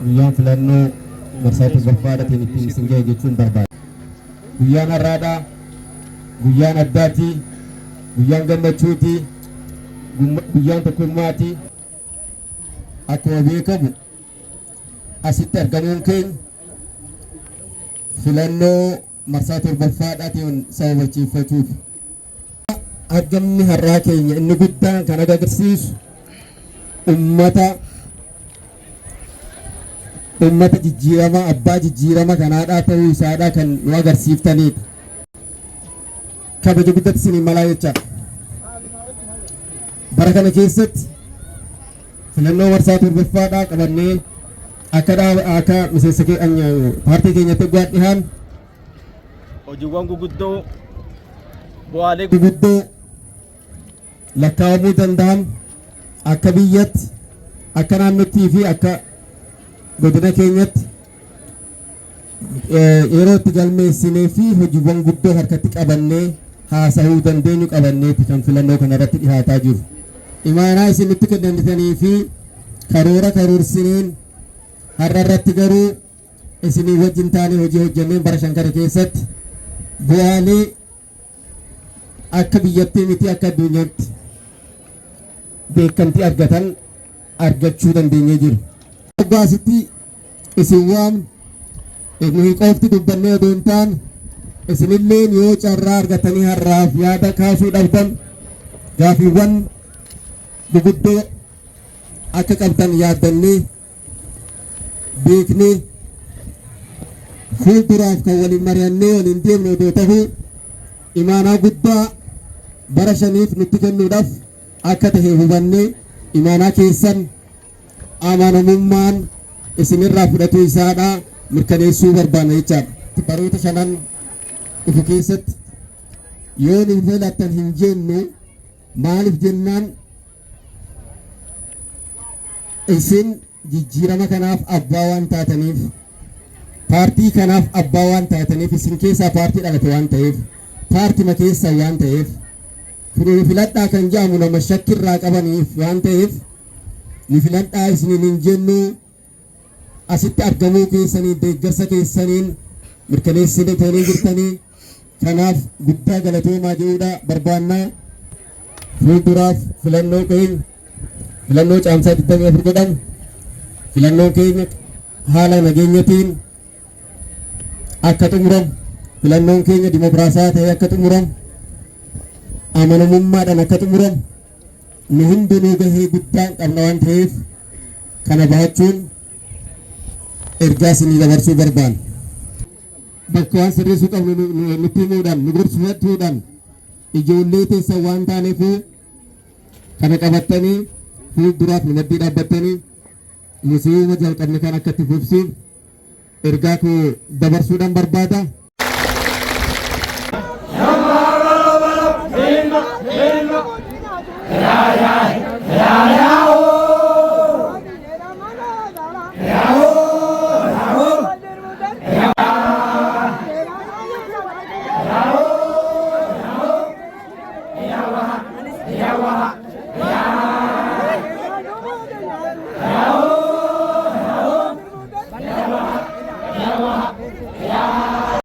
Guyyaan filannoo marsaa torbaffaadhatiin ittiin isin gahe jechuun barbaada. Guyyaan har'aadhaa guyyaan addaati, guyyaan gammachuuti, guyyaan tokkummaati. Akkuma beekamu asitti argamuun keenya filannoo marsaa torbaffaadhaatiin sababachiiffachuuf. Argamni har'aa keenya inni guddaan kan agarsiisu ummata jijjiirama, abbaa jijjiirama kanaadhaa ta'uu isaadhaa kan nu agarsiiftanidha. Kabaja guddatti isinii malaa jecha. Bara kana keessatti filannoo marsaa torbaffaadhaa qabannee akka dhaaba, akka miseensa paartii keenyatti waggaa dhihaan hojiiwwan guguddoo, bu'aalee guguddoo lakkaa'amuu danda'an akka biyyatti, akka naannottii fi akka godina keenyatti yeroo itti galmeessinee fi hojiiwwan guddoo harkatti qabannee haasa'uu dandeenyu qabanneeti kan filannoo kanarratti dhihaataa jiru. Imaanaa isinitti kennitanii fi karoora karoorsineen har'a irratti garuu isinii wajjin taanee hojii hojjenneen bara 5 kana keessatti bu'aalee akka biyyattii miti akka addunyaatti beekamtii argatan argachuu dandeenyee jiru. Waggaasitti isin waamnu nuyi qofti dubbannee odoo hin taane, isinilleen yoo carraa argatanii har'aaf yaada kaasuu dhabdan gaafiiwwan guguddoo akka qabdan yaaddannee beeknee fuulduraaf kan waliin mari'annee waliin deemnu odoo ta'uu, imaanaa guddaa bara 5f nutti kennuudhaaf akka tahe hubannee imaanaa keessan amanamummaan isinirraa fudhatuu isaadha mirkaneessuu barbaanna jechaadha. Baroota shanan dhufu keessatti yoo nu filattan hin jennu. Maaliif jennaan, isin jijjiirama kanaaf abbaa waan taataniif, paartii kanaaf abbaa waan taataniif, isin keessaa paartii dhalate waan ta'eef, paartima keessan waan ta'eef, nu filadhaa kan jedhamu nama shakkirraa qabaniif waan ta'eef nu filadhaa isiniin hin jennu. Asitti argamuu keessanii deeggarsa keessaniin mirkaneessitanii jirtanii, kanaaf guddaa galatoomaa jedhuudha barbaannaa. Fuulduraaf filannoo keenya, filannoo Caamsaa 24 jedhamu, filannoon keenya haala nageenyatiin akka xumuramu, filannoon keenya dimokiraasaa ta'ee akka xumuramu, amanamummaadhaan akka xumuramu nu hundinuu gahee guddaa qabna waan ta'eef kana bahachuun ergaa isinii dabarsuu barbaanna. Bakka waan sirreessuu qabnu nutti himuudhaan, nu gorsuudhaan, ijoollee teessan waan taaneefuu kana qabattanii fuulduraaf nu maddii dhaabbattanii misooma jalqabne kan akka itti fufsiif ergaa koo dabarsuudhaan barbaada.